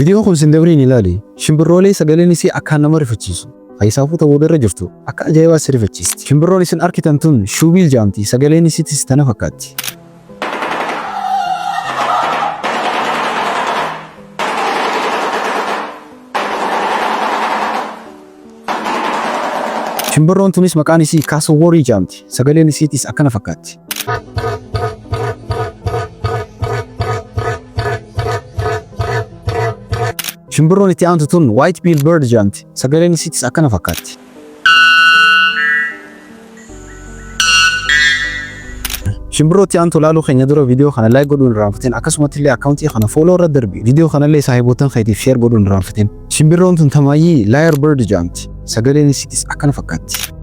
Viidiyoon kun sin dabriin ilaali. Shimbirroolee sagaleen isii akkaan nama rifachiisu. Fayyisaafuu ta'uu irra jirtu akka ajaa'ibaa si rifachiisti. Shimbirroon isin arkitan tun shoebill jaamti, sagaleen isiitis tana fakkaatti. Shimbirroon tunis maqaan isii cassowary jaamti. Sagaleen isiitis akkana fakkaatti. Shimbirroon itti aantu tun white bill bird jaamti. Sagaleen isiitis akkana fakkaatti. Shimbirroo itti aantu ilaaluu keenya dura viidiyoo kana like godhuun irraanfatin, akkasumatti illee akkaawuntii kana follow irra darbi, viidiyoo kanallee saahiboottan keetiif share godhuun irraanfatin. Shimbirroon tun tamaayyii lyre bird jaamti. Sagaleen isiitis akkana fakkaatti.